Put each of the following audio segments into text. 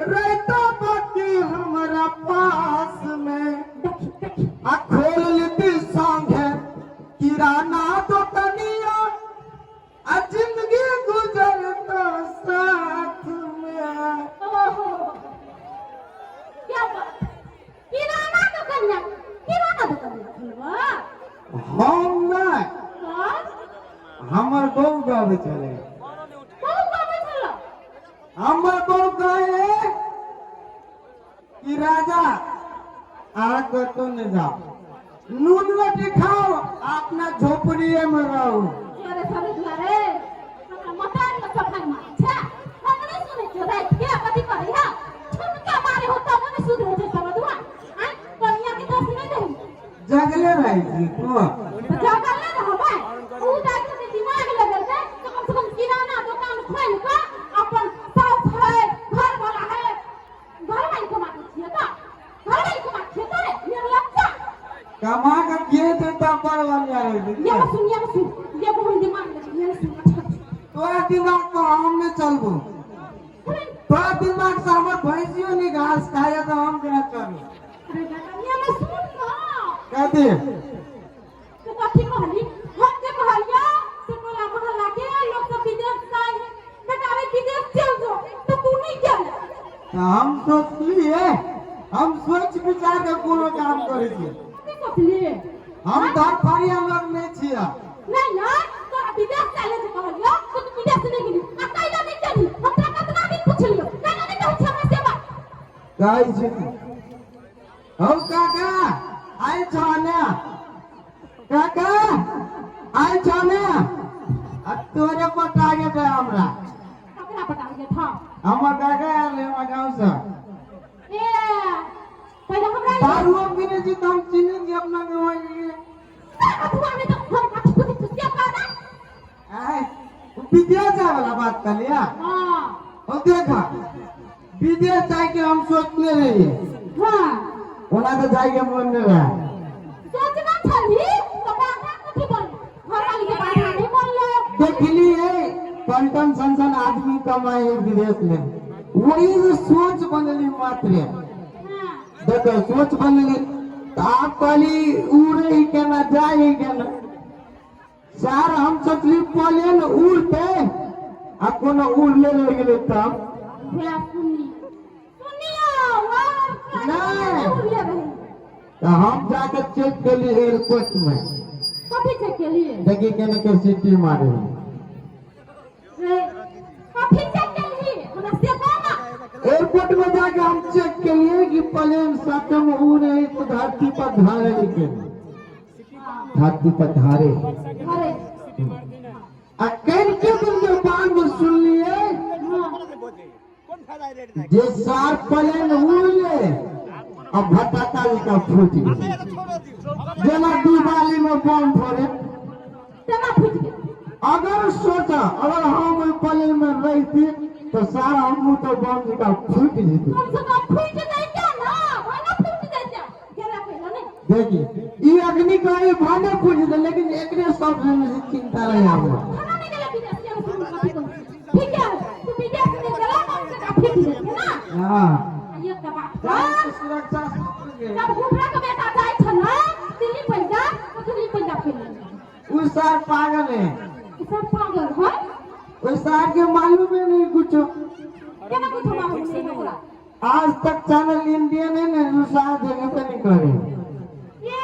रहता बाकी हमरा पास में। देखी देखी। आ खोल लेती संगे किराना दुकनिया आ जिंदगी गुजरता साथ में। ओहो, क्या बात! किराना दुकानिया, किराना दुकानिया खोलबा? हम नहि। कौन? हमर बहू गाबै छलै। बहु गाबै छलो? हमर बहू कहे कि राजा, अहाँ कतौ नहि जाओ, नून रोटी खाओ आ अपना झोपड़िए में रहू। अरे सब दुआरे हमरा मकान में सफाई मारे छै। हम नहीं सुनै छियै राति के कथी करै है। ठुनका मारे हो तब नहीं सुधरे छै सब दुआ। आय कनिया के दोष नहीं देही। जगले रहै छी तू। तो जगल नहीं रहबै। ऊ जाके जे दिमाग लगेलकै तो कम से कम किराना दुकान खोलि कऽ अपन साउस है, घर वाला है, घर वाली कमा के छियै तऽ घर वाली कमा के छियै तऽ रे निर्लज्जा। कमा के किए ते तब बड़ बढ़िया रहै छै। ये सुन, ये सुन, ये बहुत दिमाग लगे, ये सुन, अच्छा। तोरा दिमाग पर हम नहि चलबो। तोरा दिमाग से हमर भैंसियो नहि घास खाया तऽ हम केना चलू? अरे ये मैं सुन ना। कथी? तू कथी कहली? हम जे कहलियो से टोला मोहल्ला के लोग सब विदेश जाय है, बेटा रे विदेश चल जो, तो तू नहीं गेल। तऽ हम सोचलिए, हम सोच विचार के कोनो काम करै छियै। की सोचलिए? हम धरफड़िया लोग नहि छियै। नहीं ना, तोरा विदेश चले जे कहलियो तो तू विदेश नहीं गेली आ कैला नहीं गेली? हम तोरा कतना दिन पुछलियो, कैला नहीं कहै छी हमरा से बात? कहै छी हौ काका, आइ छौ ने? काका, आइ छौ ने? आ तोरे पर टारगेट है हमरा। ककरा पटा गेल था? हमर काका आयल है हमरा गाँव से। ए, पहिले हमरा दारू हम पीने छी तऽ हम चिन्है छी अपना गाँव के। अथवा में तो हम कथी कथी चुतिया पाना। आय, विदेश जाय वाला बात कर लिया। हाँ। और देखा, विदेश जाके हम सोचने रहिए। ओना तो जाके मन नहीं रहा। सोचना छली तो बाधा कथी बोल? घरवाली के बाधा नहीं बोललो। देखली है टन सन सन आदमी कमाए है विदेश में, वही से सोच बनली मात्र। देखो, सोच बनली तो आप कहली उड़े ही केना, जाए ही केना। सर, हम सोचली प्लेन उड़ते आ कोनो उड़ले रह गेलै तब। भैया, सुनी सुनियो और नहीं। उड़ले रही। तो हम जाके चेक केली एयरपोर्ट में। कथी चेक केलिए? देखी केने के सीटी मारे। रे, कथी चेक केली हमरा से कहो ना। एयरपोर्ट में जाके हम चेक के लिए कि प्लेन सच में उड़े है तो धरती पर धारे के धरती पर धारे। अरे। आ कई के दिन के बाद में सुनलिए जे सार प्लेन उड़ले अब भटाका का फूट गेलै, जेना दिवाली में बम फोड़े। तेना फुटि गेल। अगर सोचा, अगर हम ओहि प्लेन में रहती तो सारा हम तो बम जका फूट जेती। कम से कम फुटि जैते ना, भने फुटि जैते, गेला पहिला नहीं। देखिए, ई अग्नि का ई भने फूट जेते, लेकिन एकरे सब से चिंता रहे हमरा। खाना नहीं गेला विदेश के, सुन कथी कहै ठीक है, तू विदेश नहीं गेला, कम से कम फुटि जैते ना। ये तो बात जान कर के सुरक्षा सब के। जब घुमरा के बेटा जाइ छलै दिल्ली पंजाब, तो दिल्ली पंजाब के ले। उ सार पागल है। ई सब पागल है। उस सार के मालूम ही नहीं कुछ। केना कुछ मालूम नहीं ओकरा? आज तक चैनल इंडियन है ना, जो सार जगह पे नहीं करे। ये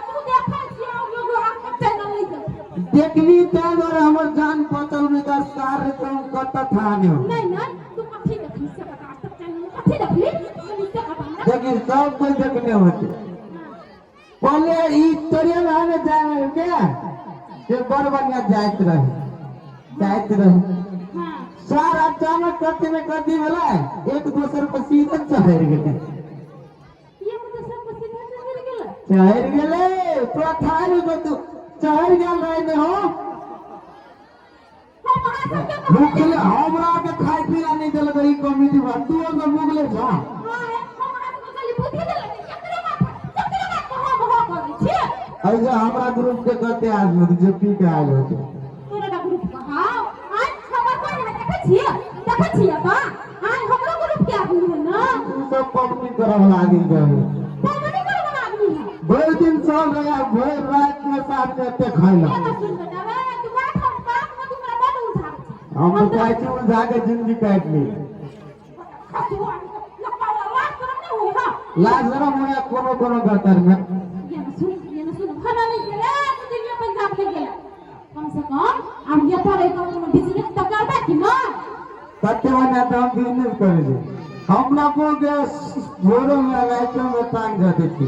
तू देखै छियै लोग अपन चैनल नहीं देखे। देखली तै दुआरे हमर जान बचल, नहीं तऽ सार तुम कत था नहीं। नहीं नहीं, तू कथी देखली से बता, आज तक चैनल कथी देखली कनी से बता हमरा। देखी, सब कोई देखने होते। पहले ई ट्रेन आने जाए क्या से बड़ बढ़िया जाइत रहे, जाइत रहे। सार अचानक कथी में कथी भेलै, एक दोसर पर सीधा चढ़ि गेलै। ये मुझे सब सीधा चढ़ गेलै। चढ़ि गेलै, तोरा थाह नहि छौ, तू चढ़ि गेल रहे ने हो। हम अहाँ सबके भूखले हमरा के खाय पीला नहि देलक ई कमिटी बा, तू ओकर भूखले छा। हाँ, हम अहाँ सबके खाली बुद्धि देलक, केकरे माथा केकरे बात पर हम हो करै छियै। ऐसे हमरा ग्रुप के कते आदमी होते जे पी के आयल होते? तोरा टा ग्रुप के? हाँ, आइ हमर बहिन है, देखै छियै, देखै छियै बा, आइ हमरो ग्रुप के। के आदमी है ना। उ सब पबनी करे वाला आदमी रहे। पबनी करे वाला आदमी है। भरि दिन चल रहा, भरि रात में साथ में एते खाइला। ये ना सुन बेटा रे, तू बात हम बात में तुम्हारा बड़ उलझा छै। हम तो कहै छी उलझा के जिंदगी काटि ली। लाज शरम होया कोनो कोनो गतर में। ये ना सुन, ये ना सुन, खाना नहीं गेले तू दिल्ली पंजाब नहीं गेले, कम से कम आब ये तो रहे कोनो बिजनेस तो करबे कि ना? कते महीना तऽ हम बिजनेस करै छी, हमरा को के भोरो में रातिो में टांग जाते छी।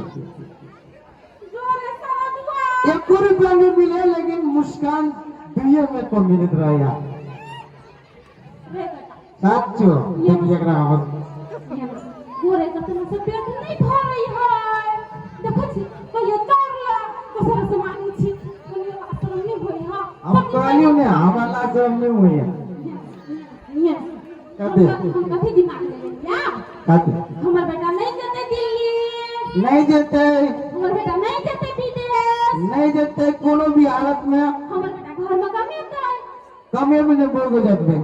जोरे सारा एको रुपया नहीं मिले लेकिन मुस्कान दुइये में तो मिलत रहे। रे बेटा। साचो देख एकरा आवाज। गोरे कतना से पेट नहीं भरै है, देखै छी कहियो चाउर ला दोसर से मांगै छी, कहियो आश्रम नहीं होय है। हम कहलियो ने हमरा लाज शरम नहीं होया। ये कथी? हम कथी दिमाग लगेलिया? कथी? हमर बेटा नहीं जेतै दिल्ली। नहीं जेतै। हमर बेटा नहीं जेतै विदेश। नहीं जेतै कोनो भी हालत में। हमर बेटा घर में कमेतै। कमे में नहीं बोल जेतबै।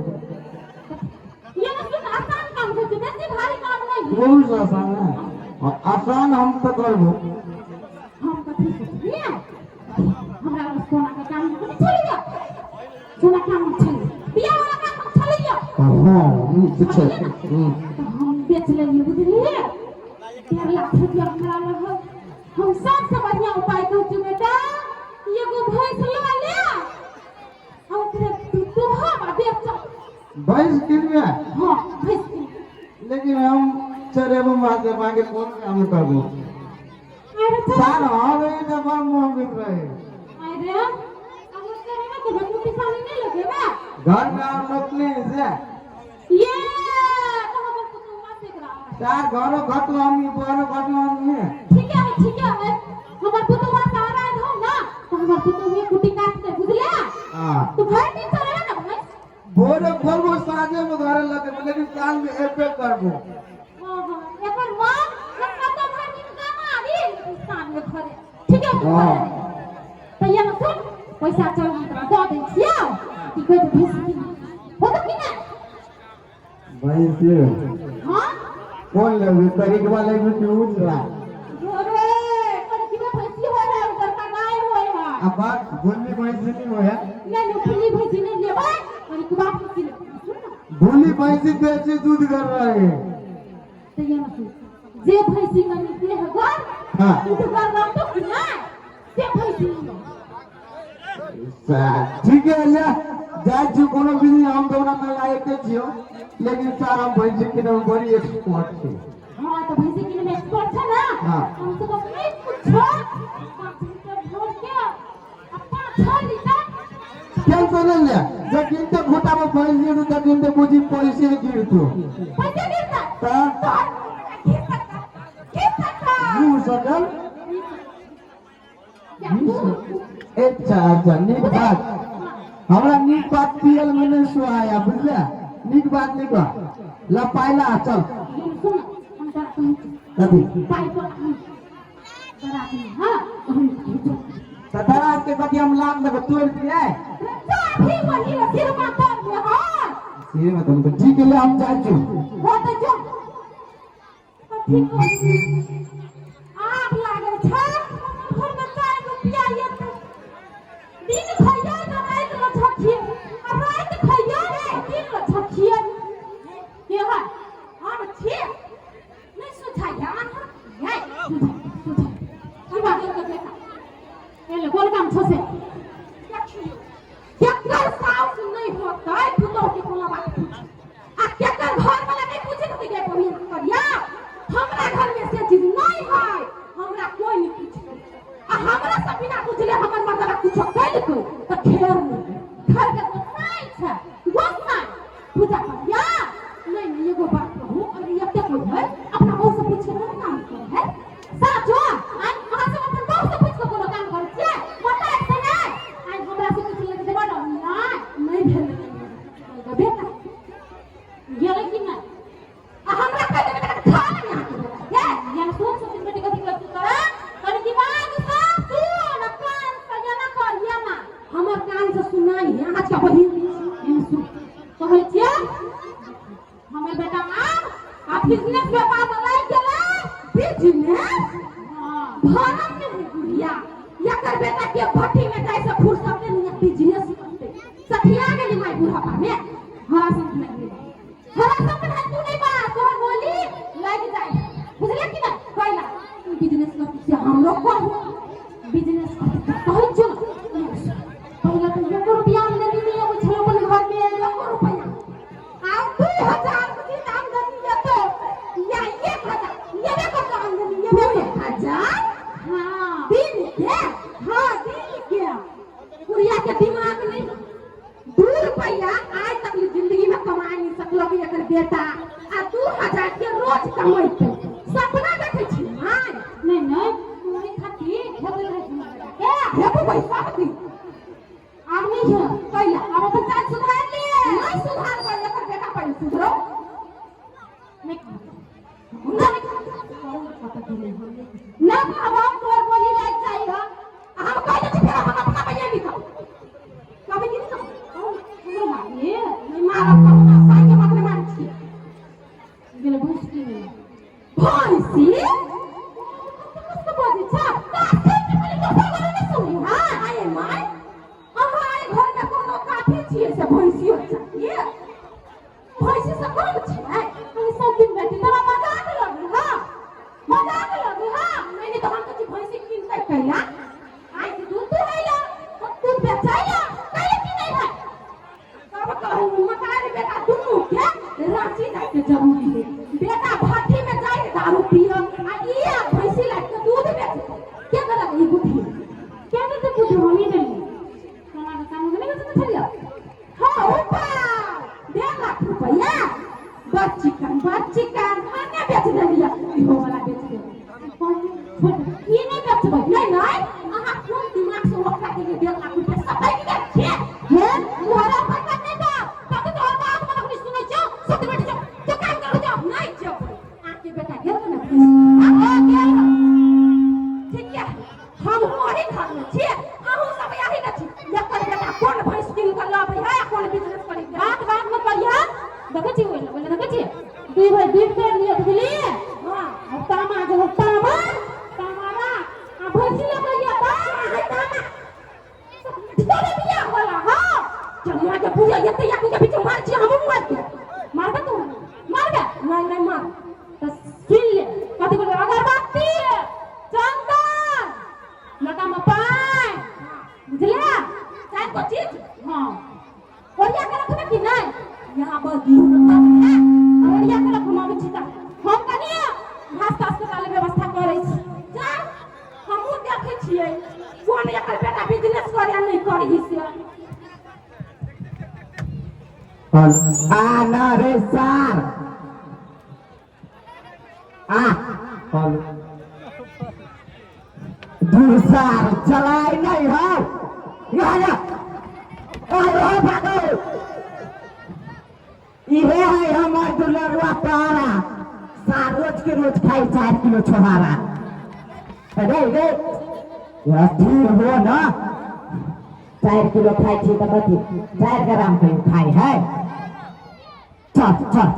ये ना सुन, आसान काम छै, बेसी भारी काम नहीं है। बहुत आसान है और आसान हम तो करबो। हम कथी सोचलियै, हमरा सोना के काम नहीं छलैया, सोना काम छलै, बियाह वाला काम छलैया। हाँ छै। तऽ हम बेच लेलियै बुझलियै, 1.5 लाख रुपया हमरा लग। हम सबसे बढ़िया उपाय कहै छी बेटा, एगो भैंस लऽ ले आ ओकरे दुहब आ बेचब। भैंस किनबे? हाँ, भैंस किनबै। लेकिन हम चरेबो माथे मांगे कोन काम करबो? अरे चल। साल हो गई तो बड़ मोह मिल रहे। अरे अब ओ चरेबे तऽ किसानी नहि लगेबे। घर में और लोग नहीं से। ये तो हमर कुटुम्बा से एकरा। चार घरो घटो हम बड़ो घटो हम। ठीक है, ठीक है, हमर पुतुआ सारा हो ना तो हमर पुतुआ कुटी काट दे, बुझलिया? हाँ। तू भर दिन चलेगा ना भैंस? भोरे बोलबो, साँझे में घरे लगे, लेकिन साल में एबे करबो। हाँ हाँ, एकर मन हम कतो भर दिन कमाबी लेकिन साँझ में घरे, ठीक है? हाँ। तो ये ना सुन, पैसा चल हम तोरा दऽ दै छियौ, की कहै छै, भैंस किन हो तो कि ना? भैंस? हाँ। कौन लेबे, तरीकवा लेबे कि उजरा? अरे करिकवा भैंसी होय है, उजरका गाय होय है। अब बात भूली भैंस नहीं होया? नहीं नहीं, भूली भैंसी नहीं लेबै, करिकवा भैंसी लेबै, सुन ना। भूली भैंसी बेची दूध कर रहे हैं। तो ये ना सुन, जे भैंसी कनी देह गर दूध गर रहतो कि ना, से भैंसी लेबै। ठीक है, ले जाइ छी, कोनो भी हम दोना में लायक छियो, लेकिन सारा भैंसी किने में बड़ी एक्सपर्ट छी। हाँ, तो भैंसी किने में एक्सपर्ट छै ना? हाँ। कम से कम नहीं कुछो 5 लीटर भर के आ 5-6 लीटर। टेंशन नहीं ले, जब गिनते घोटा में भैंस गिरतु तब गिनते बुझी पैसे गिरतु। पैसे गिरता? त तोहर घिर सकता, घिर सकता। मुँह सकल। क्या तू अच्छा अच्छा, नीक बात, हमरा नीक बात पियल में नहीं सुहाया, बुझले? नीक बात नहीं कह ला पाइला चल। ये सुन, हम तोरा कहै छी। कथी? पाइ तोरा हम तोरा हाँ हम जो तऽ दराज के कथी हम लाभ देबै, तोड़ दिए? चाभी वही सिर में तोड़ दे, हाँ। से मतलब ठीक है, ले हम जाइ छी। हो तऽ जो, कथी कहै, आग लागल छै हमर घर में, 4 रुपया एतै, दिन खइयो तऽ राति में झखिए आ राति खइयो तऽ दिन में झखिए। के है हम छी नहीं सुझाइए, अहाँ है सुझाइ सुझाइ की बात है बेटा? एले कोन काम छौ से देखियौ, केकर साउस नहीं होतै पुतोह के कोनो बात पूछ आ केकर घर वाला नहीं पूछे तऽ गे बहिन करिया। हमरा घर में से चीज नहीं है, हमरा कोई नहीं पूछे आ हमरा से बिना पूछले हमर मर्दाना कुछो कैलको तऽ खेर नहीं, घर के गोसाई छै, गोसाई पूजा करिया। नहीं नहीं, एगो बात कहू, अरे एते कोई है अपना बहू से पूछ के कोनो काम करे है? साचो आइ अहाँ सब अपन बहू से पूछ के कोनो काम करै छियै? बताए से नहि आइ हमरा से पूछ लेके देबा ना? नहि नहि भेल बेटा, गेलै कि नहि? आ हमरा कहि देबै तऽ खा लेबै अहाँके बेटा ये। या सुन सुन बेटी, कथी कहै छी तोरा, कनि दिमाग से सुन आ कान से एना कर एना, हमर कान से सुनाई है अहाँ के बहिन। एना सुन, कहै छियै हमर बेटा आब आ बिजनेस व्यापार में लागि गेलै। बिजनेस भरम में है बुढ़िया, एकर बेटा के भट्टी में जाय से फुर्सत नहीं है, बिजनेस करते सठिया गेली माय बुढ़ापा में। हरा संग नहीं, हरा संग नहीं, तू नहीं बा तोहर बोली लग जाए, बुझले कि ना? कैला तू बिजनेस करती से हमरो कहू बिजनेस करती कहै छौ। पहिले तऽ एको रुपया आमदनी नहि अबै छलै अपन घर में, एको रुपया। आब 2000 बुझी आमदनी जेतौ या 1000 एबे करतौ आमदनी, एबे 1000। हाँ दिन के, हाँ दिन के। कुड़िया के दिमाग नहीं, 2 रुपया आज तक जिंदगी में कमा नहीं सकलो कि एकर बेटा आ 2000 के रोज कमैते सपना देखै छी। माय नहीं नहीं, तोरे खातिर खेबै रहै छी के हेबो भाई सब दिन। आब नहीं है कैला, आब अपन चाल सुधार लिए। नहीं सुधारबै, एकर बेटा पहिले सुधरो। नहीं ना कहब तोर बोली लागि जाइ ह, हम कहि दै छी, फेर हम अपना भैया लिखब कहबै कि नहीं कहब? हमरो मारिए नहीं मारब, कहू ना साई के मात्र मारै छियै। गेलै भैंस की भैंसी कस्तो बजै छ? काफी के खाली दोसर गोरे नहि सुनी। हाँ आए my, अहाँ आइ घरमे कोनो काफी छियै से भैंसियो चाहिए? भैंसी से कम छै हम सब दिन बेटी तोरा मजाक लगी? हाँ मजाक लगी। हाँ नहीं नहीं, तो हम तो भैंसी किनते कैला? आइ के दूध दुहैला, दूध बेचैला, कैला की नहीं है? तब कहू मतारी बेटा दुनू के रांची जाए के जरूरी है। बेटा भट्टी में जाए दारू पिय आ ई आ भैंसी लाइट के दूध बेच के देलक ई बुद्धि? के देते बुद्धि? हम ही देली। सोना के काम नहीं बेचते छलियै। हाँ ऊपर 1.5 लाख रुपया बड़ चिकन, बड़ चिकन मने बेच देलियै, इहो वाला बेच देलियै। ई नहि बेचबै। नहीं नहीं, अहाँ कोन दिमाग से ओकरा देलियै 1.5 लाख रुपया? सटकि गेल छियै हे मुहरा पर नहीं बा तब तो तोहर बात मन अखनी सुनै छौ। सुत बैठ जाओ, जो काम करू जाओ। नहीं जेबै, आके बेटा गेल ने? हाँ गेल। ठीक है, हम वही घर में छियै, अहूँ सब यही ने छी। एकर बेटा कोन भैंस कीन कऽ लबै है, कोन बिजनेस करै? बात बात में करिया। देखै छी ओहि लग, देखै छी दुई भाई बीट कर लियो, बुझलिए? हाँ आ तामा जो तामा तामा राख आ भैंसी लऽ कऽ बा है तामा तोरे बियाह वाला। हाँ जमुआ के पूजा एते या के बीच मार छी, हमहूँ मार के मारबे। तू मारबे? नहीं नहीं मार तो सुन ले कथी बोलबे। अगरबत्ती चंदन लोटा में पानि, बुझले? चार गो चीज। हाँ ओरिया के रखबे कि नहीं? यहाँ पर गेहूं रखब है, ओरिया के रखब। हम छी तऽ हम कनि घास तास के ताले व्यवस्था करै छी। जा, हमहूँ देखै छियै कोन एकर बेटा बिजनेस करे नहीं करी से। आ ना रे सार आ दूर सार चलाय नहीं हो। यहाँ यहाँ आ भागो। इहे है हमर दुलरुआ पारा, सार रोज के रोज खाई 4 किलो छोहारा। अरे रे स्थिर हो ना, 4 किलो खाई छी तऽ कथी 4 ग्राम के खाई है। चल चल,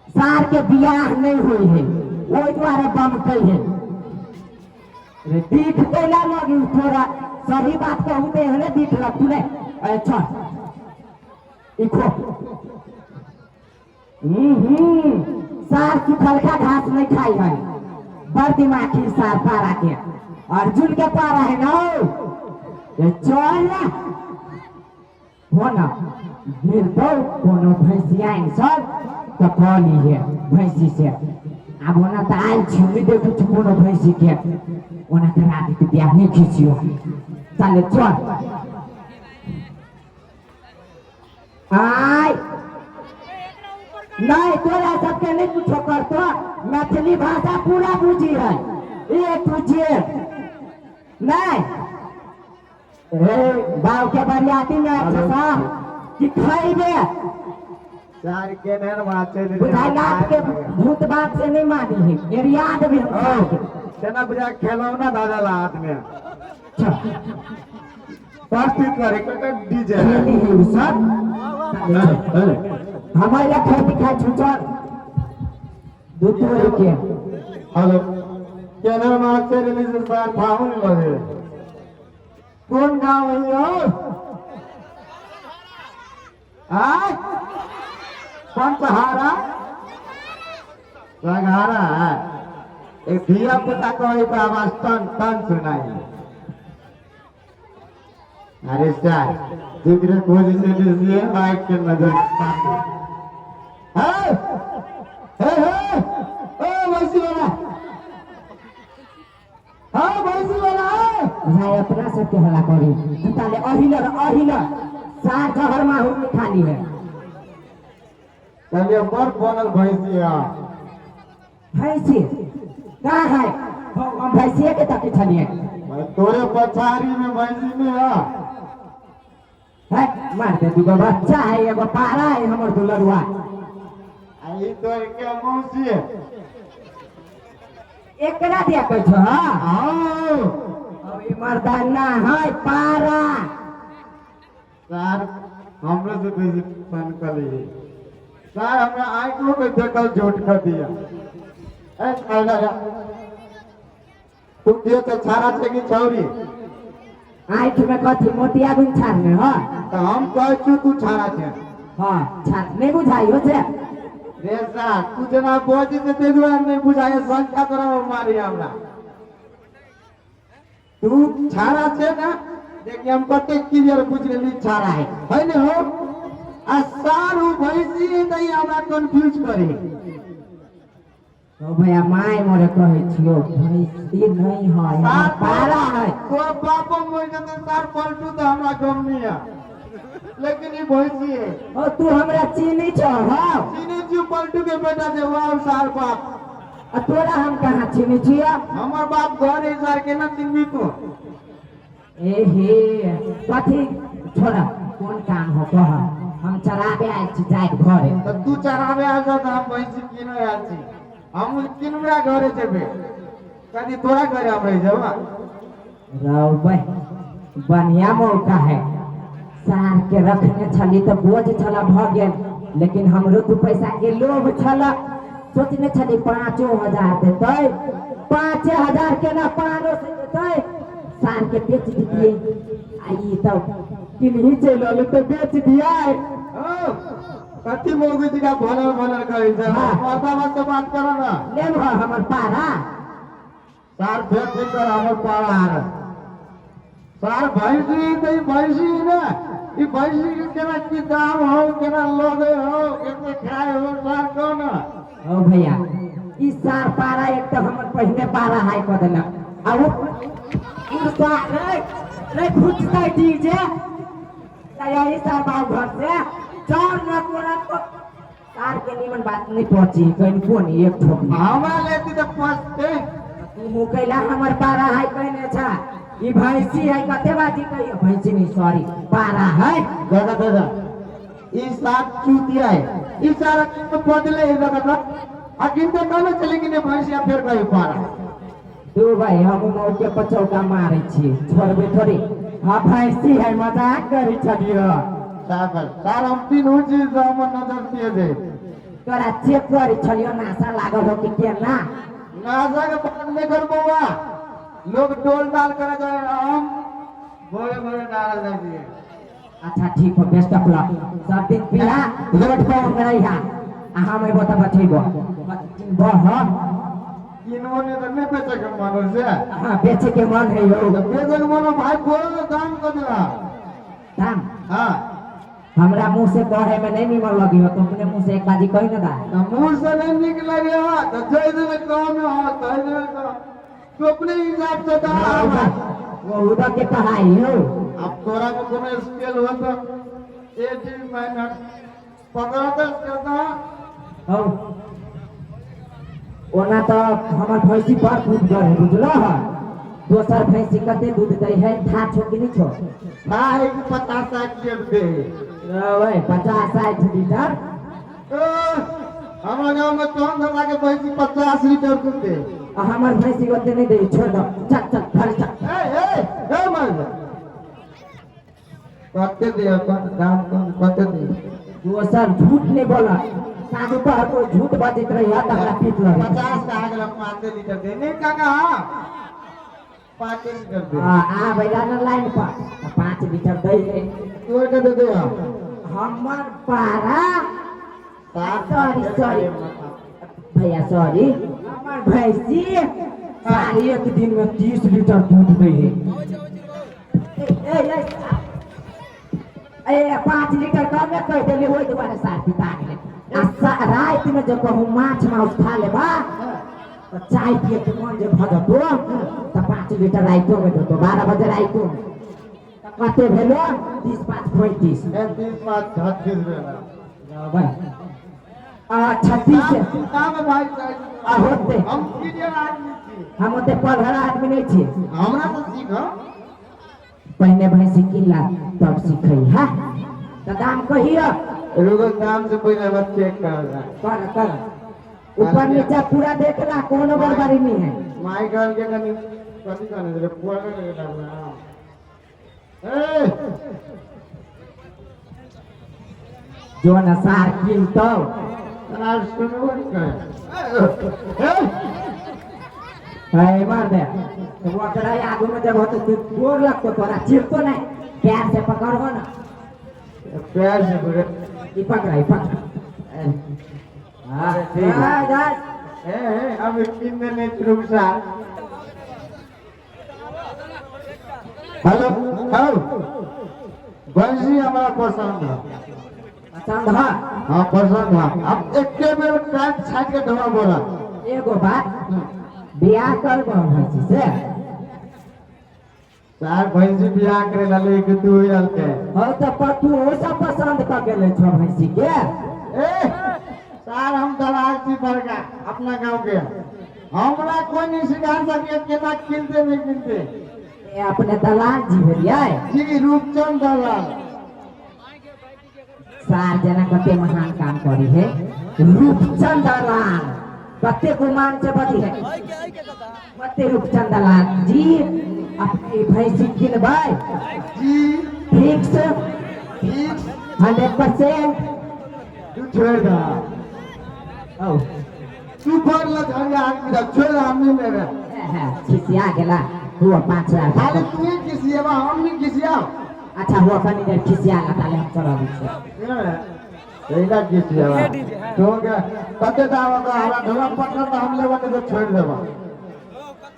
सार के बियाह नहीं हुई है, ओहि दुआरे बमकै है। रे दिख कैला लगी थोड़ा? सही बात कहू तऽ एहने दिख लगतू ने। अरे चल इखो। सार सुखलका घास नहीं खाई है, बड़ दिमागी सार पारा के, अर्जुन के पारा है ना। ये चल ना हो ना मिलतो कोनो भैंसिया सब तो कह लीहे भैंसी से। आब ओना तऽ आयल छी, नहि देखै छी कोनो भैंसी के। ओना करा देते बियाह, नहि खींचियो। चल चल आय। नहीं तोरा सबके नहीं कुछो करतो, मैथिली भाषा पूरा बुझी है ए टू जेड। नहीं ए बाव के बरियाती में अच्छा साहब कि खैबे चार के नहर वहाँ चल। बुझाई लात के भूत बात से नहीं मानी है, एरिया भी हम खा के। तेना बुझा खेलौना दादा हाथ में। चल। प्रस्तुत करे ककर डीजे। खेली है उ सब हमारे खेती खाई छुचल। दू तोरी के। हेलो, केनर मार से रिलीज सर थाहुन लगे। कोन गांव है यो? आय पंचहारा सघारा है। एक धिया पुता कहे तो आवाज टन टन सुनाई। अरे सर, जिक्र खोज से लीजिए माइक के नजर। हे हे हे, ओ भैंसी वाला, हाँ भैंसी वाला है। भाई, अपना सबके हला करी ताले अहिलर अहिलर सार जहर माहुर में खाली है। चलिए, बड़ बनल भैंसी है। भैंसी का है? हम भैंसिए के तक छलिए। भाई, तोरे पछाड़ी में भैंसी नहीं है? है, मार दे, दूगो बच्चा है, एगो पारा है हमर दुलरुआ। आ ई तोर के मौसी है? एकरा दिया कहै छो? हाँ। आओ। अब ई मर्दाना है पारा। सर, हमरो से बेसी पन कली सर, हमरा आंखों के देखल झूठ कर दिया। ए साला, तू के तो छाड़ा छे कि छौरी? आँख में कथी मोतिया बिन छाड़ में? हाँ। तो हम कहै छु तू छाड़ा छे। हाँ, छाड़ नहीं बुझाई हो छे। रे सर, तू जेना बजै छै ताहि दुआरे नहि बुझाय। संख्या तोरा मारी हमरा। तू छाड़ा छे ना? देखिए, हम कते क्लियर बुझ लेली छाड़ा है, है ने हो? आ सारू भैंसी है तऽ ई हमरा कंफ्यूज करी। तो भैया, माय मोरे कहै छियो, भैंसी नहीं है, हमर पारा है। तोर बापो मरि जेतै सार पलटू, तऽ हमरा गम नहीं है, लेकिन ई भैंसी है। ओ, तू हमरा चीनी छो? हाँ। चीनी छियौ, पलटू के बेटा छै वाह सार बाप। आ तोरा हम कहाँ चीनी छियो? हमर बाप घर है सार, केना चिन्हबी तू? ए हे, कथी छोड़ा, कोन काम हो कह, हम चराबे आयल छी, जाइत घरे। तऽ तू चराबे आयल छह तऽ हम भैंसी किनै आयल छी। हम किनबरा घरे जेबै, कदी तोरा घरे हम रहि जेबा। रौ बढ़िया मौका है। सार के रखने छली तऽ बोझ छला भऽ गेल, लेकिन हमरो दू पैसा के लोभ छल। सोचने छली 5,000 देतै, 5,000 के ना पानो से देतै, सार के बेच दितियै। आ ई तऽ किन्ही चलि अलै तऽ बेच दियै। हौ, कथी मौगी जी का भलर भलर करै छै? हाँ। मर्दाबा से बात करो ना। लेब हमर पारा? सार, फेर ठीक कर हमर पारा आर सार भैंसी तऽ ई भैंसी ने, ई भैंसी के केना की दाम हो, केना लगे हो, केना खाए हो, सार कहो ना। ओ भैया, ई सार पारा एक तऽ हमर पहिने पारा हाई कऽ देलक आ ओ ई सार रे रे फुटतै डीजे तऽ यही सार बाबू घर से चल न। तोरा तो सार के निमन बात नहीं पहुंची कहीं कोन एक ठोकी। हमरा लेती तऽ पचते। तू मुकैला हमर पारा हाई कहने छा? ई भैंसी है, कते बाजी कहियो, भैंसी नहीं, सॉरी, पारा है। दादा दादा, ई सात चूतिया है। ई सारा कीमत बदले है दादा, आ किनते कहने चले कि नहीं भैंसिया, फेर कही पारा। दू भाई, हम मौके पर चौका मारै छी, छोड़बे थोड़ी। हाँ, भैंसी है, मजाक करै छलियो। साहब सार, हम तीनू चीज से हमर नजर तेज है। तोरा चेक करै छलियो, नासा लागल हो कि केना। नासा के बात नहीं कर बउआ, लोग डोल डाल करे जाए, हम भोरे भोरे डाल जाए दिए। अच्छा ठीक हो, बेस्ट ऑफ लक। सब दिन पिया रोड पर उंगरैहा आ हम अइबो तऽ बचैबो बह। किनबो नहीं तो नहीं बेचे के मन से। हाँ, बेचे के मन है यौ। तो बेचे के मन भाई, बोलो ना, दाम को देना। दाम? हाँ। हमरा मुंह से कहे में नहीं निमन लगी हो, तो अपने मुंह से एक बाजी कही ना दा। तो मुंह से नहीं निकल रहे हो तो जय दिन कम हो तय दिन कम, तो अपने हिसाब से दाम। वो उधर के पढ़ाई हो। अब तोरा में कोनो स्केल हो तो ए डी माइनस पकड़ तो स्केल तो। हौ, ओना तऽ हमर भैंसी बड़ दूध है, बुझलो है? दोसर भैंसी कते दूध दै है, था छो कि नहीं छो? था है कि 50-60 लीटर दे। ओए, 50-60 लीटर? ओ, हमरा गाँव में कौन धंधा के भैंसी 50 लीटर दूध दे? आ हमर भैंसी ओते नहीं दे। छोड़ दो, चल चल घर चल। ए ए ए, मर कते दे अपन दाम कौन कते दे? दोसर झूठ नहीं बोला। साँझ पहर कोई झूठ बजैत रही है तऽ हमरा पीट लगे। 50 कहा गेल, 5 लीटर दे। नहीं काका, 5 लीटर दे। हाँ, आ बैला न लाइन पर तऽ 5 लीटर दै है। तोड़ के दे दे हम। हमर पारा सात। सॉरी, सॉरी भैया, सॉरी। हमर भैंसी सारी एक दिन में 30 लीटर दूध दै है। ए, ए, ए, ए, 5 लीटर कमे कहि देली, ओहि दुआरे सार पिता गेलै। आ राति में जब कहूँ माछ माउस खा लेबा तऽ चाय पिए के मन जे भऽ जेतो तऽ 5 लीटर राइतो में देतो, 12 बजे राइतो में। तऽ कते भेलो? 30 5 35। ए, 30 5 36 भेल। अच्छा, 30। दाम भाई। आ होते। हम क्लियर आदमी छी। हम ओते पढ़ल आदमी नहीं छियै। हमरा तऽ सीख। पहिने भैंसी किनला तब सीखै है। तऽ दाम कहियो। रुको, दाम से पहले हमरा चेक कर। कर कर, ऊपर नीचा पूरा देखला, कोनो गड़बड़ी नहीं है। माई कहल के कनी कथी कहने रे पुआ के डालना। ए। जो न सार किनतौ। सार सुनबो नहीं करे। ए। है मार दे तो ओकरा आगू में जब होते तो गोर लगतो तोरा, चिरतो नहीं। प्यार से पकड़हो ना। प्यार से पकड़। ई पकड़ा, ई पकड़ा। हाँ। ठीक है। हाँ, बस। ए ए, अब किन नहीं, रुक सार। हेलो, हेलो, भैंसी हमारा पसंद है। पसंद है? हाँ, पसंद है। अब एके बेर काट छाट के धोआ बोला। एगो बात, बियाह करबो भैंसी से? सार, भैंसी बियाह करे ला लेके तू ही के। हो तऽ पतू सब पसंद कऽ के ले छो भैंसी के। ए सार, हम दलाल छी बड़का अपना गांव के। हमरा कोई नहीं सिखा सके केना किनते नहीं किनते। ए, अपने दलाल जी भेलियै? जी, रूपचंद दलाल। सार जना कते महान काम करी है रूपचंद दलाल, कते गुमान से बची है कते। रूपचंद दलाल जी, अपने भैंसी किनबै? जी। फिक्स? ठीक। 100%? तू छोड़ दा। औ। तू बड़ लझरिया आदमी रह, छोड़, हम नहीं लेबे। खिसिया गेला हुआ 5,000। खाली तू ही खिसिएबा, हम नहीं खिसियाओ। अच्छा हुआ, कनी देर खिसिया ला, ताले हम चलाबै छियै। एना खिसिएबा तो के कते दाम का हमरा ढोला पटना तो हम लेबा, नहीं तो छोड़ देबा।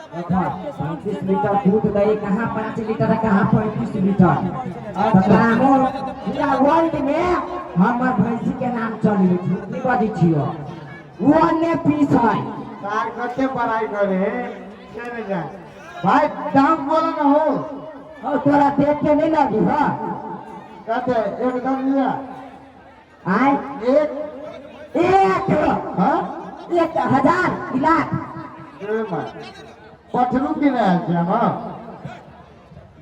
देखो, 35 लीटर दूध दै, कहाँ 5 लीटर है, कहाँ 35 लीटर। अच्छा, नामो पूरा वर्ल्ड में हमर भैंसी के नाम चली। झूठ नहीं बजै छियो, ओने पीस है। सार कते पढ़ाई करे चले जाए। भाई, दाम बोलो ना हो। और तोरा देख के नहीं लगी हो। कते एकदम लिया? आय? एक। एक। हाँ। 1,000 लाख। पठरू की नहीं आयल छी हम,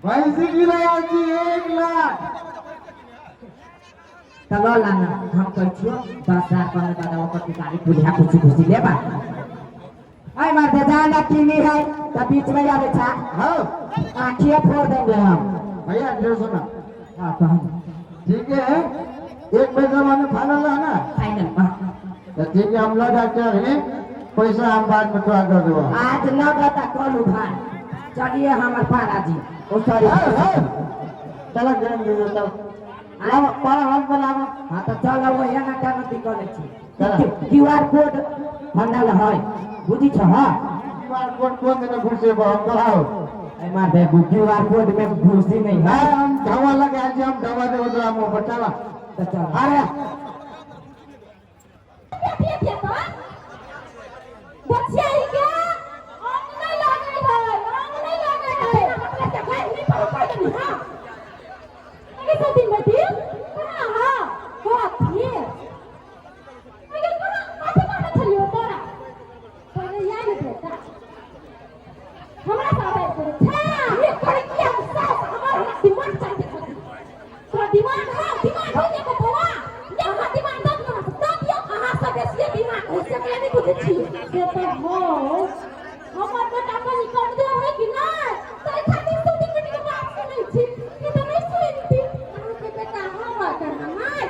भैंसी की नहीं आयल छी 1 लाख। तऽ लऽ ला ना, हम कहै छियो 10,000 कमे दादा, ओकर गाड़ी पुलिया कुछ घुसी लेबा। अरे मर्द जाना किनी है तऽ बीच में आबै छा। हाँ। आँखिए फोड़ देंगे हम। भैया, जो सुना। हाँ, कहूँ। ठीक है, एक पैसा माने फाइनल है ना? फाइनल। तो ठीक है, हम लऽ जाके अभी पैसा हम बाद में तोरा दे देबो। आज न गता कल उधार। चलिए हमर पारा जी, ओ सॉरी। चलो, गेम दे दो, चलो लाओ, पारा हाथ में लाओ। हाँ तो चलो, वो यहाँ का नदी कॉलेज चलो। छी। क्यूआर कोड हमरा लग है, बुझी छ? हाँ। क्यूआर कोड कोन देने घुसे हम कराओ। ए मार दे, क्यूआर कोड में घुसी नहीं है। है, हम ढवा लगा छी, हम ढवा देबो तोरा मुंह पर, चलो। तो चलो। अरे। बच्चिया ही के अंग नहीं लागे है, अंग नहीं लागे है। मतलब के गाय नहीं पर कर देनी। हां, अरे सती बेटी, कहां? हां, कथी? अरे कहां कथी कहां छलियो तोरा? पहिले याद बेटा हमरा सब है करे छा ये करे कि हम सास हमर दिमाग चाहिए। तोरा दिमाग है? दिमाग हो देखो बौआ, यहाँ दिमाग दब ना दब दियो। अहाँ सब बेसिए दिमाग हो से नहीं बुझै छी से तऽ हो। हमर बेटा कनी कमजोर है कि नहि, ताहि खातिर सुती बेटी के बात सुनै छी कि तऽ नहि सुनती। अहाँके बेटा हमर करना नहि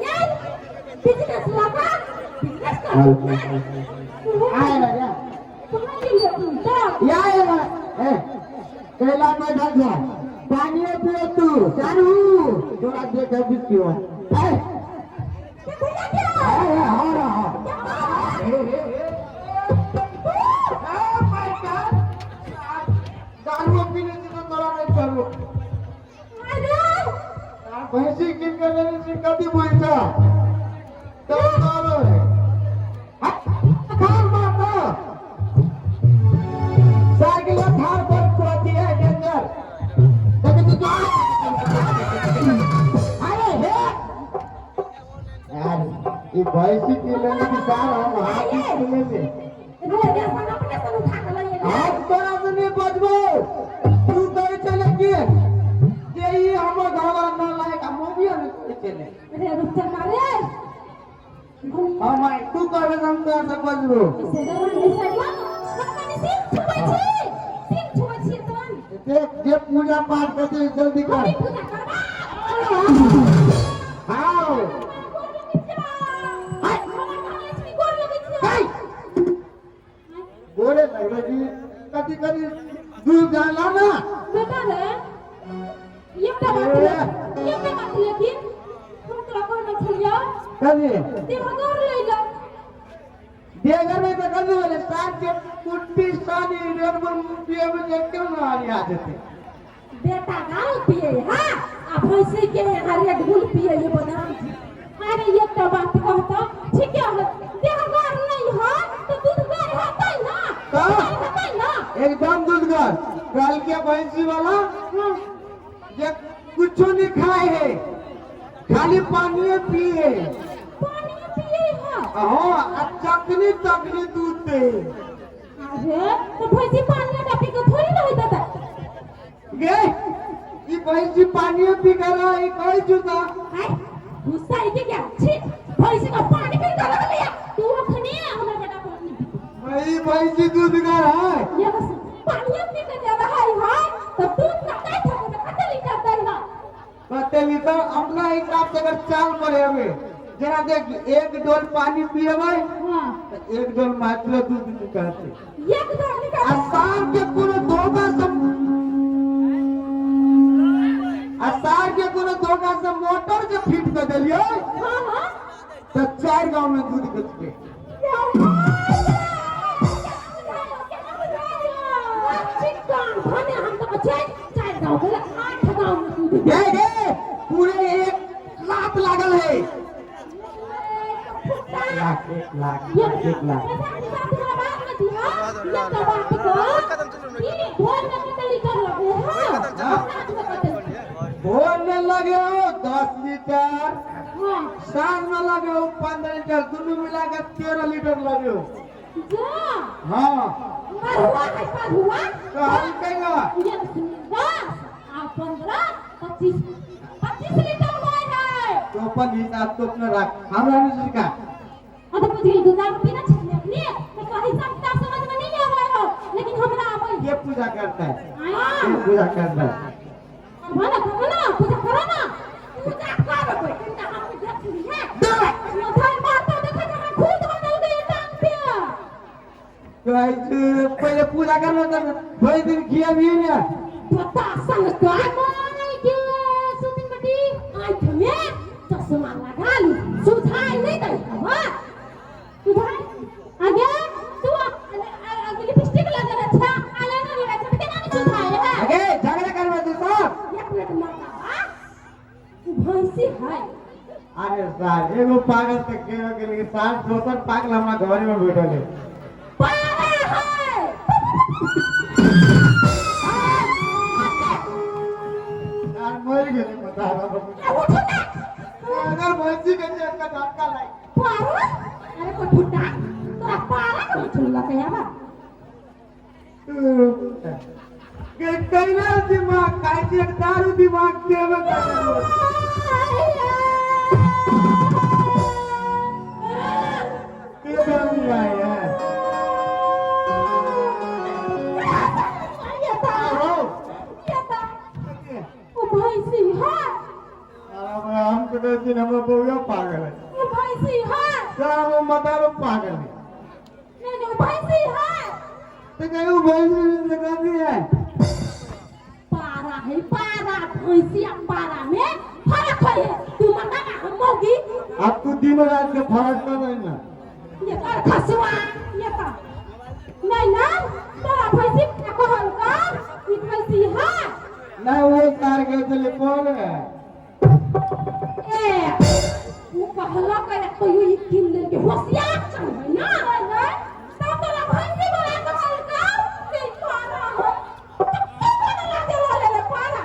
यार, बिजनेस लगा। आय रे या ए कैला बैठल जा पानियो पियो तू चारू तोरा देख बिकियो ए ए हो रहा ए ए ए my God दारू पीने से तो तोरा नहीं चलो भैंसी किन के लेने से कभी भैंसा तो दारू है थार मारना साइकिल थार पर चलती है डेंजर देख तू अरे हे यार ये भैंसी की लेने की सार हम हाथी की लेने हम तोरा से नहीं बचबो तू कहै छले कि जे ई हमर घरवाला न लायक आ मोबियो नहीं कहै छले हम आई तू कहबे हम तोरा से बचबो देख जे पूजा पाठ करते जल्दी कर आओ हाय बोले लगले कि कभी कभी दूध जाला ना बेटा रे एकटा बात एकटा बात लेकिन हम तोरा कहने छलियौ कभी देवघर लऽ लऽ देगर में तो कभी बोले सात के कुट्टी सानी रेड बुल पिए में जे क्यों ना आनी आ जेते बेटा दारू पिए हा आ भैंसी के यहाँ रेड बुल पिए ये बदाम अरे एकटा बात कहता ठीक है देहगर नहीं है तो दूधगर हेतै ना का? हेतै ना एकदम दूधगर कल के भैंसी वाला हाँ। जे कुछो नहीं खाए है खाली पानी पिए पानी पिए है हाँ आ चखनी तखनी दूध दे अरे तो भैंसी पानी का पी के थोड़ी रहत दादा गे ई भैंसी पानी पी कर ई कहै छु त आय गुस्सा आई के क्या छी भैंसी का पानी पी के लगलिया तू अखनी हमर बेटा पानी पी ई भैंसी दूधगर है ये बस पानी पी के ज्यादा है हां तो दूध ना नहीं था तो कते लीटर दै ना कते लीटर अपना हिसाब से अगर चाल बढ़ेबे जरा देख एक डोल पानी पिएबै हां त एक डोल मात्र दूध निकलते एक दो निकाल आ सार के कोनो धोखा से आ सार के कोनो धोखा से मोटर जे फिट कर देलियै हां हां त चार गांव में दूध बेचके गे गे पूरे 1 लाख लागल है लाख 1 लाख 1 लाख भोर में लगे हो 10 लीटर साँझ में लगे हो 15 लीटर दोनों मिला के 13 लीटर लगे हो हाँ तो हम कहेगा 25 लीटर हुआ है। तो अपन हिसाब तो अपना रख हमरा नहीं सिखा। हाँ तो बुझ गेली दूध पीना छलियै अपने तो तोरा हिसाब किताब समझ में नहीं आबै हो लेकिन हमरा आबै। ये पूजा करता है। हाँ। ये पूजा करता है। करबो ना, करबो ना, पूजा करो ना, पूजा करबै कनिटा हम देख लिहे माथा माथा देखै छै हमरा खुद बनल गई टांग पे। कहै छै पहिले पूजा करबो तऽ भरि दिन खियाबी ने। पता संग काय के सुतिन बेटी आँख में चश्मा लगा ली सुझाई नहीं दै हवा सुझाई आगे तू लिपस्टिक लगा अच्छा आईलाइनर लगा अच्छा केना नहीं सुझाई है। अगे झगड़ा करबे तू सब। एक मिनट मरता तू भैंसी है। अरे सार एगो पागल तऽ के गेल कि सार दोसर पागल हमरा घर में बैठल है। पागल है। सार मरि गेलै बता ए, उठो ना। अगर भैंसी के जे एकटा झटका लागि। पारा अरे कोई फुटा तोरा पारा के चुल्ला के आवा। के कैला दिमाग खाइ छै दारू दिमाग देबे करे के दारू आए है आओ। ओ भैंसी है। अरे हम तो कहै छी हमर बौआ पागल है। ओ भैंसी है। सार वो मतारो पागल। गेलै। नहीं नहीं, भैंसी है। तऽ कहियो भैंसी से कथी है? पारा है पारा, भैंसी आ पारा में फर्क है। तू मर्दा का हम मौगी। अब तू दिन रात के फर्क कर रही ना। ये कर खसुआ ये कर नहीं ना तोरा भैंसी कहल का ई भैंसी है। नहीं वो तार के चले कौन है? ए वो कहला का तो you ई किन दिन के होशियार चल है ना ना तब तोरा भैंसी वाला कहल का से पारा हो तो कोन लाजे वाले ले पारा।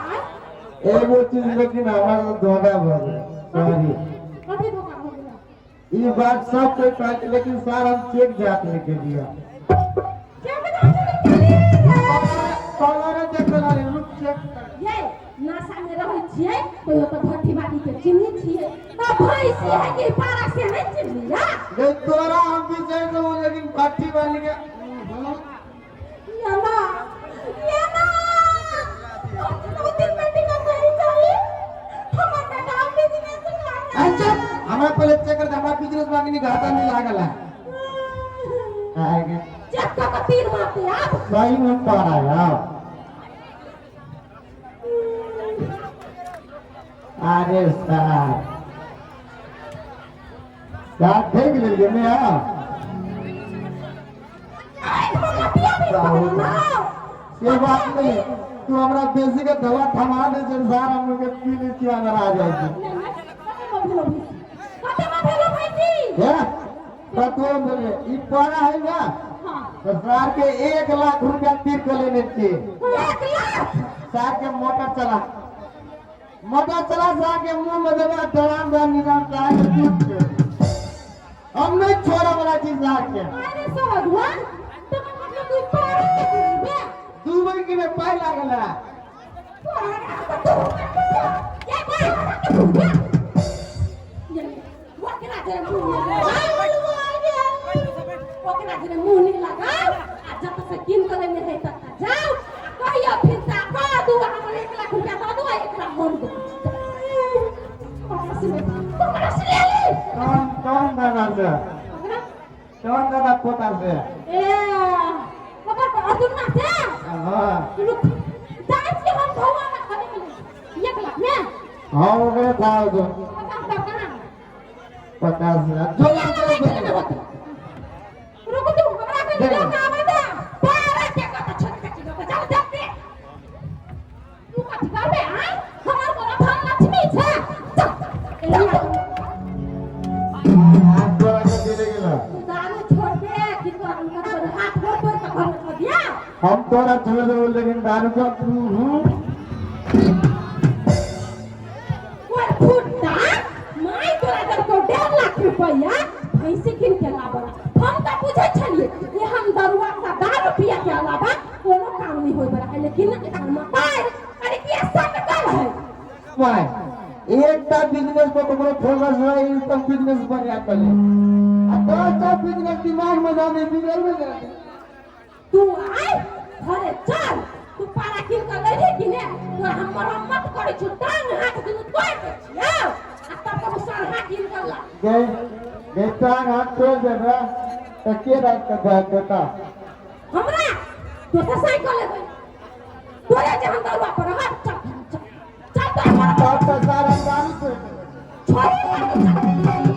एगो चीज लेकिन हमारा धोखा भऽ गेल, सॉरी। कथी धोखा हो गेला? ई बात सब कोई कहते लेकिन सर हम चेक जात लेके दिया। चेक जांच निकाली। कलर देखल रे, रुक चेक कर। ये नशा में रहै छियै कहियो तऽ भट्ठी बाटी के चिन्है छियै तऽ भैंसी है कि पारा से नहीं चिन्हलिया। गे तोरा हम विचार देबो लेकिन भट्ठी वाली के ये ना ये ना दू तीन मिनट का नहीं चाहिए हमर बेटा बिजनेस। अच्छा हमरा पहले चेक कर दे, हमरा बिजनेस बाकी नहीं घाटा नहीं लागल है। आएगा। चेक कऽ के तीर मारते आब। सही में पारा यार। अरे सर क्या देख लेलिए नहीं? हाँ। आइ हमरा पिया भी ना। से बात नहीं, तू हमरा बेसी के दवा थमा दे छै सर, हम लोग के पी लै छियै अगर आ जाइ छै। नहीं नहीं, कते में भेलो भैंसी? कते में भेलो भैंसी? हे कतबो बोले ई पारा है ना। हाँ। तो सर के 1 लाख रुपया तीर के लेने छियै। 1 लाख? सर के मोटर चला, मोटर चला, सर के मुंह में देबा डराम दे निजाम चाहे के दूध के हम नहीं छोड़ा वाला चीज सर के। अरे सरधुआ, तो मतलब तू पारा के घूमे? 2 महीने के में पाई लागल है। पारा के तू ये पारा के घूमे ये ओकरा जे मुंह नहीं, ओकरा जे मुंह नहीं लगाओ आ जब से किन करे नहीं है तब जाओ आ कहियो फिर ता कह दू हमर 1 लाख रुपया दऽ दू आ 1 लाख हम दे ओकरा से ले ली। कौन कौन दादा से? ओकरा। कौन दादा पोता से? ए ओकर अर्जुन से। हाँ। रुक जाइ छी हम भगवान कने मिले 1 लाख ने। हाँ ओकरे था जो। 50 तक कहाँ? 50 हजार जो लाख रुपया। रुक तू हमरा के लोग आवे दे पारा के कत छोट के लोग चल जल्दी। तू कथि करबे? आय हमर कोनो धन लक्ष्मी छै, चल एना। हाथ तोरा के दिले गेला। तू दारू छोड़ दे कि तोरा हम कतबो हाथ गोड़ तोड़ के घर में छोड़ दिया। हम तोरा छोड़ देबो लेकिन दारू का हूँ। ओए फुट्टा माय, तोरा देलकौ 1.5 लाख रुपैया भैंसी कीन के लाबला। हम तऽ बुझै छलियै जे हम दरुआ सा दारू पिया के अलावा कोनो काम नहीं होय बला है, लेकिन एकर मताइ अरे की सटकल है। भाई एकटा बिजनेस पर ककरो फोकस रहे ई सब बिजनेस बढ़िया चले आ 10टा बिजनेस दिमाग में जाने बिगड़ में जाने। तू आय घरे चल, तू पारा कीन के लैली कि ने? तोरा हम मरम्मत करै छी, टांग हाथ दुनू तोड़ि दै छियौ आ तब कहू सरहा कीन के ला। गए गए टांग हाथ तोड़ देबे तऽ के राख के दे देता? हमरा दोसर साइकिल लेबै तोरे जे हम दरुआ पर रहब। चल चल चल, तोरा मरम्मत। तब तऽ सारा दारू तोड़ देबै। छोड़।